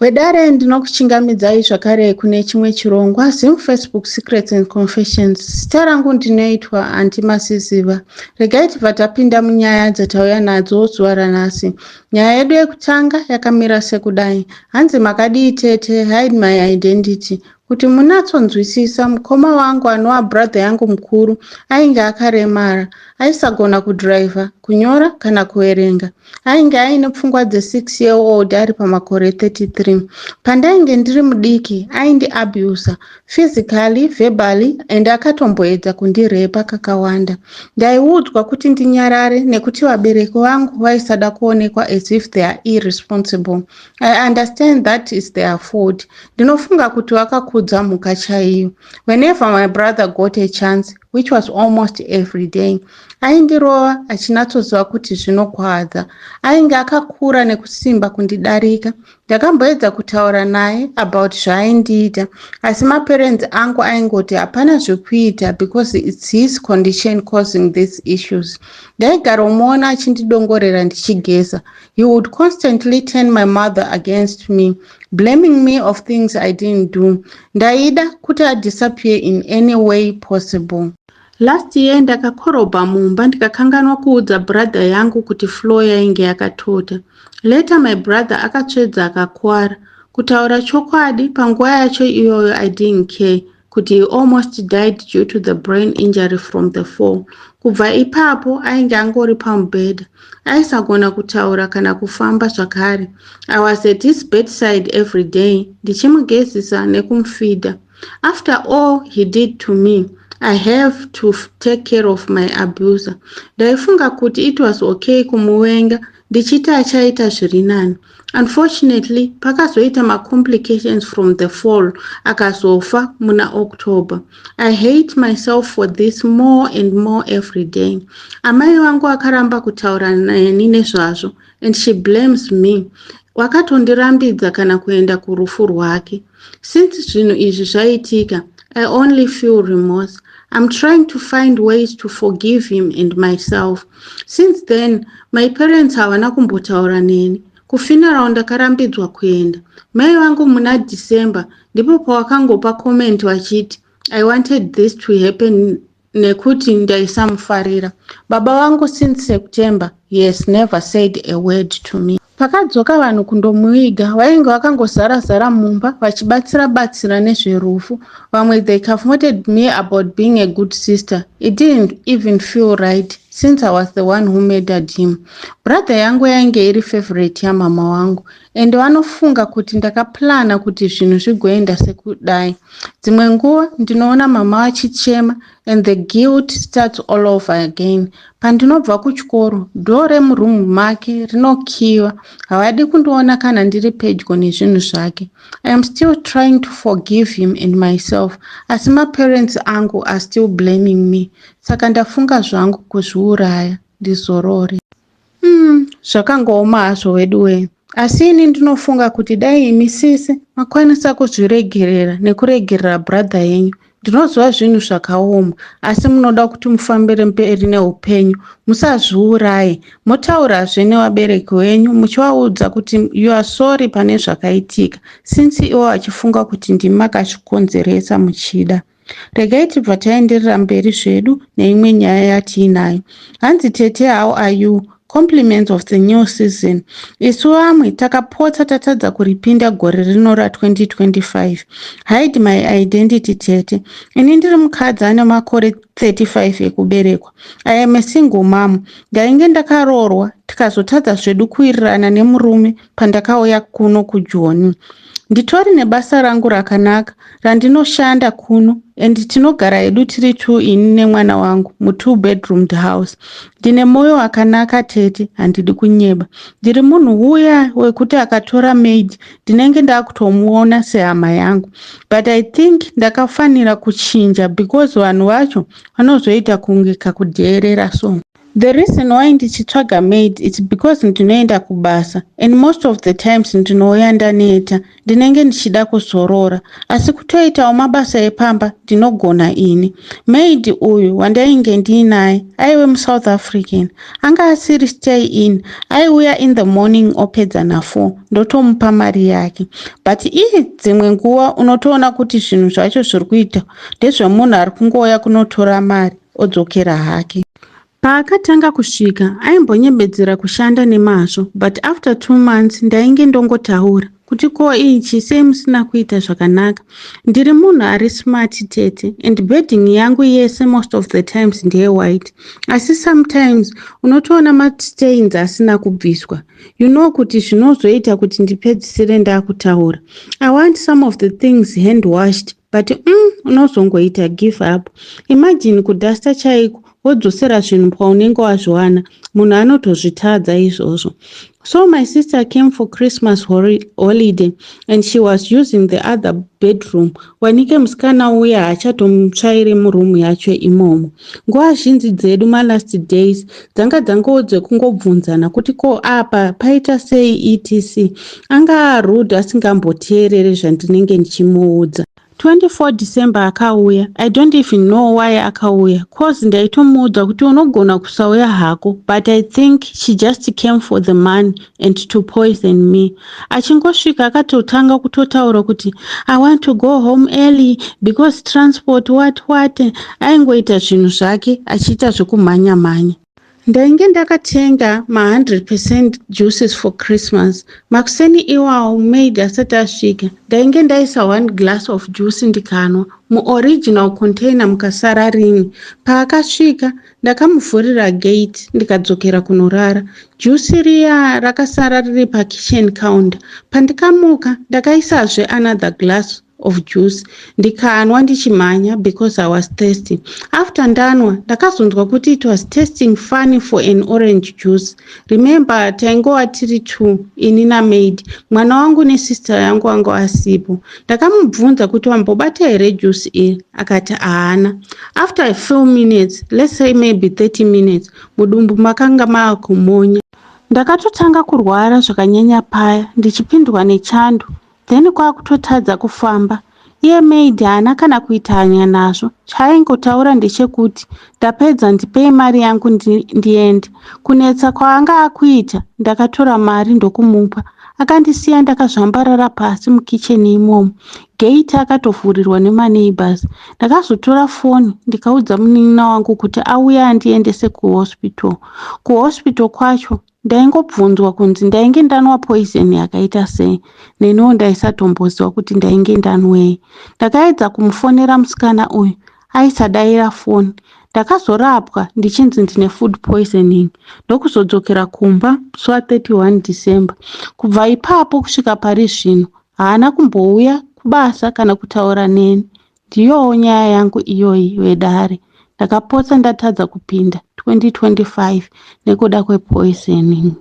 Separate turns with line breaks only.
Wedare, ndinokuchingamidzai zvakare kune chimwe chirongwa, Zim Facebook Secrets and Confessions. Zita rangu ndinoitwa Antimasiziva. Regai tibva tapinda munyaya dzatauya nadzo zuva ranhasi. Nyaya yedu yekutanga yakamira sekudai. Hanzi, "Makadii tete? Hide my identity kuti munatsonzwisisa. Mukoma wangu, anova brother yangu mukuru, ainge akaremara. Aisagona kudhiraivha, kunyora kana kuverenga. Ainge aine pfungwa dze6 year old ari pamakore 33. Pandainge ndiri mudiki, aindiabusa physically, verbally and akatomboedza kundirepa kakawanda. Ndaiudzwa kuti ndinyarare nekuti vabereki vangu vaisada kuonekwa as if they are irresponsible. I understand that is their fault. Ndinofunga kuti vakakudza mhuka chaiyo. Whenever my brother got a chance, which was almost every day, aindirova achinatsoziva kuti zvinokwadza. Ainge akakura nekusimba kundidarika. Ndakamboedza kutaura naye about zvaaindiita, asi maparents angu aingoti hapana zvekuita because it's his condition causing these issues. Ndaigaromuona achindidongorera ndichigeza. He would constantly turn my mother against me, blaming me of things I didn't do. Ndaida kuti adisappear in any way possible. Last year ndakakorobha mumba, ndikakanganwa kuudza brother yangu kuti floor yainge yakatota. Later my brother akatsvedza akakuvara. Kutaura chokwadi, panguva yacho iyoyo I didn't care kuti he almost died due to the brain injury from the fall. Kubva ipapo ainge angori pamubhedha, aisagona kutaura kana kufamba zvakare. I was at his bedside every day, ndichimugezisa nekumufidha. After all he did to me, I have to take care of my abuser. Ndaifunga kuti it was okay kumuvenga, ndichiti achaita zviri nani. Unfortunately, pakazoita macomplications from the fall, akazofa muna October. I hate myself for this more and more every day. Amai vangu akaramba kutaura neni nezvazvo and she blames me. Vakatondirambidza kana kuenda kurufu rwake. Since zvinhu izvi zvaitika, I only feel remorse. I'm trying to find ways to forgive him and myself. Since then, my parents havana kumbotaura neni. Kufuneral ndakarambidzwa kuenda. Mai vangu muna December ndipo pavakangopa comment vachiti, 'I wanted this to happen,' nekuti ndaisamufarira. Baba vangu, since September, he has never said a word to me. Pakadzoka vanhu kundomuviga, vainge vakangozara-zara mumba vachibatsira batsira nezverufu. Vamwe, they comforted me about being a good sister. It didn't even feel right since I was the one who murdered him. Brother yangu yainge iri favorite yamama wangu and vanofunga kuti ndakaplana kuti zvinhu zvigoenda sekudai. Dzimwe nguva ndinoona mama vachichema and the guilt starts all over again. Pandinobva kuchikoro, dhoo remurumu make rinokiwa. Havadi kundiona kana ndiri pedyo nezvinhu zvake. I am still trying to forgive him and myself, asi maparents angu are still blaming me. Saka ndafunga zvangu kuzviuraya ndizorore." Zvakangooma hazvo wedu wee, asi ini ndinofunga kuti dai imi sisi makwanisa kuzviregerera nekuregerera brother yenyu. Ndinoziva zvinhu zvakaoma, asi munoda kuti mufambire mberi neupenyu. Musazviuraye. Motaurazve nevabereki venyu muchivaudza kuti you are sorry pane zvakaitika, since ivo vachifunga kuti ndimi makazvikonzeresa muchida. Regai tibva taenderera mberi zvedu neimwe nyaya yatiinayo. Hanzi, "Tete, how are you? Compliments of the new season. Isu vamwe takapotsa tatadza kuripinda gore rino ra2025. Hide my identity tete. Ini ndiri mukadzi ane makore 35 ekuberekwa. I am a single mom. Ndainge ndakaroorwa, tikazotadza zvedu kuwirirana nemurume pandakauya kuno kuJoni. Nditori nebasa rangu rakanaka randinoshanda kuno and tinogara hedu tiri two, ini nemwana wangu, mu2 bedroomed house. Ndine mwoyo wakanaka tete, handidi kunyeba. Ndiri munhu uya wekuti akatora maid, ndinenge ndakutomuona sehama yangu. But I think ndakafanira kuchinja because vanhu vacho vanozoita kunge kakudheerera so. The reason why ndichitsvaga maid, it's because ndinoenda kubasa and most of the times ndinouya ndaneta, ndinenge ndichida kuzorora, asi kutoitawo mabasa epamba ndinogona ini. Maid uyu wandainge ndiinaye aive muSouth African, anga asiri stay in. Aiuya in the morning, opedza na4, ndotomupa mari yake. But ii, dzimwe nguva unotoona kuti zvinhu zvacho zviri kuita ndezvemunhu ari kungouya kunotora mari odzokera hake. Paakatanga kusvika aimbonyebedzera kushanda nemazvo, but after 2 months ndainge ndongotaura kuti, "Ko ichi sei musina kuita zvakanaka?" Ndiri munhu ari smart, tete, and bedding yangu yese most of the times ndeyewhite, asi sometimes unotoona mastains asina kubviswa. You know kuti zvinozoita kuti ndipedzisire ndakutaura, "I want some of the things hand washed," but unozongoita give up. Imagine kudhasta chaiko, wodzosera zvinhu paunenge wazviwana, munhu anotozvitadza izvozvo. So my sister came for Christmas holiday and she was using the other bedroom. Wanike musikana uya haachatomutsvairi murumu yacho imomo. Nguva zhinji dzedu malast days dzanga dzangoo dzekungobvunzana kuti, "Ko apa paita sei?" etc. Anga arude, asingamboteereri zvandinenge ndichimuudza. 24 December akauya. I don't even know why akauya, cause ndaitomuudza kuti unogona kusauya hako, but I think she just came for the money and to poison me. Achingosvika akatotanga kutotaura kuti, "I want to go home early because transport, what what." Aingoita zvinhu zvake achiita zvekumhanya-mhanya. Ndainge ndakatenga ma100% juices for Christmas. Makuseni iwawo, maid asati asvika, ndainge ndaisa one glass of juice ndikanwa, muoriginal container mukasara rimwe. Paakasvika ndakamuvhurira gate ndikadzokera kunorara. Juice riya rakasara riri pakitchen counter. Pandikamuka ndakaisazve another glass of juice ndikanwa ndichimhanya because I was thirsty. After ndanwa ndakazonzwa kuti it was tasting funny for an orange juice. Remember, taingova tiri two, ini namaid. Mwana wangu nesister yangu anga asipo. Ndakamubvunza kuti, "Wambobata here juice iri?" Akati haana. After a few minutes, let's say maybe 30 minutes, mudumbu makanga maakumonya. Ndakatotanga kurwara zvakanyanya paya, ndichipindwa nechando, then kwakutotadza kufamba. Iye maid haana kana kuita hanya nazvo. Chaaingotaura ndechekuti, "Ndapedza, ndipei mari yangu ndiende." Kunetsa kwaanga akuita, ndakatora mari ndokumupa. Akandisiya ndakazvambarara pasi mukicheni imomo. Gate akatovhurirwa nemaneighbours. Ndakazotora foni ndikaudza munin'ina wangu kuti auye andiendese kuhospital. Kuhospital kwacho ndaingobvunzwa kunzi ndainge ndanwa poison yakaita sei. Neniwo ndaisatomboziva kuti ndainge ndanwei. Ndakaedza kumufonera musikana uyu, aisadayira foni. Ndakazorapwa ndichinzi ndine food poisoning, ndokuzodzokera kumba musi wa31 December. Kubva ipapo kusvika pari zvino haana kumbouya kubasa kana kutaura neni. Ndiyowo nyaya yangu iyoyi, vedare. Ndakapotsa ndatadza kupinda 2025 nekuda kwepoisoning.